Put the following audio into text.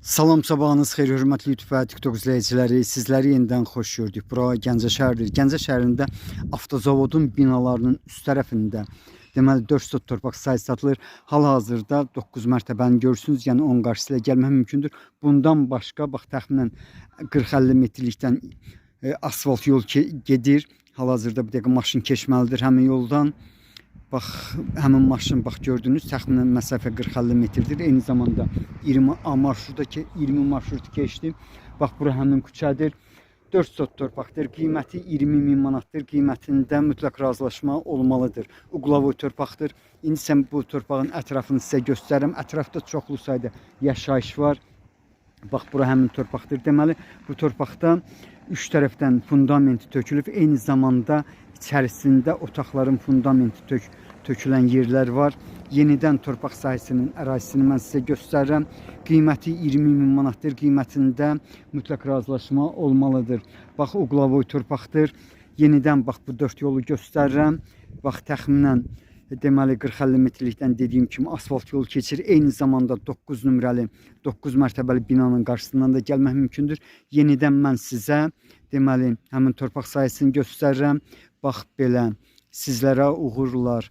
Salam, sabahınız xeyir, hörmətli YouTube və TikTok izləyiciləri. Sizləri yenidən xoş gördük. Bura Gəncə şəhəridir. Gəncə şəhərində avtozavodun binalarının üst tərəfində deməli 4 sot torpaq sahəsi satılır. Hal-hazırda 9 mərtəbəni görürsünüz, yəni onun qarşısıyla gəlmək mümkündür. Bundan başqa bax təxminən 40-50 metrlikdən asfalt yol gedir. Hal-hazırda bir dəqiqə maşın keçməlidir həmin yoldan. Bax, həmin maşın, bax gördünüz, təxminən məsafə 40-50 metrdir. Eyni zamanda 20 A marşrutda ki, 20 marşrut keçdi. Bax, bura həmin küçədir. 4 sot torpaqdır. Qiyməti 20 min manatdır. Qiymətində mütləq razılaşma olmalıdır. Uqlavoy torpaqdır. İndi sən bu torpağın ətrafını sizə göstərirəm. Ətrafda çoxlu sayda yaşayış var. Bax, bura həmin torpaqdır. Deməli, bu torpaqda üç tərəfdən fundamenti tökülüb. Eyni zamanda içərisində otaqların fundamenti tökülən yerlər var. Yenidən torpaq sahəsinin ərazisini mən sizə göstərirəm. Qiyməti 20 min manatdır. Qiymətində mütləq razılaşma olmalıdır. Bax, uqlavoy torpaqdır. Yenidən bax bu dörd yolu göstərirəm. Bax, təxminən deməli 40-50 metrlikdən dediyim kimi asfalt yol keçir. Eyni zamanda 9 nömrəli 9 mərtəbəli binanın qarşısından da gəlmək mümkündür. Yenidən mən sizə deməli həmin torpaq sahəsini göstərirəm. Bax belə sizlərə uğurlar.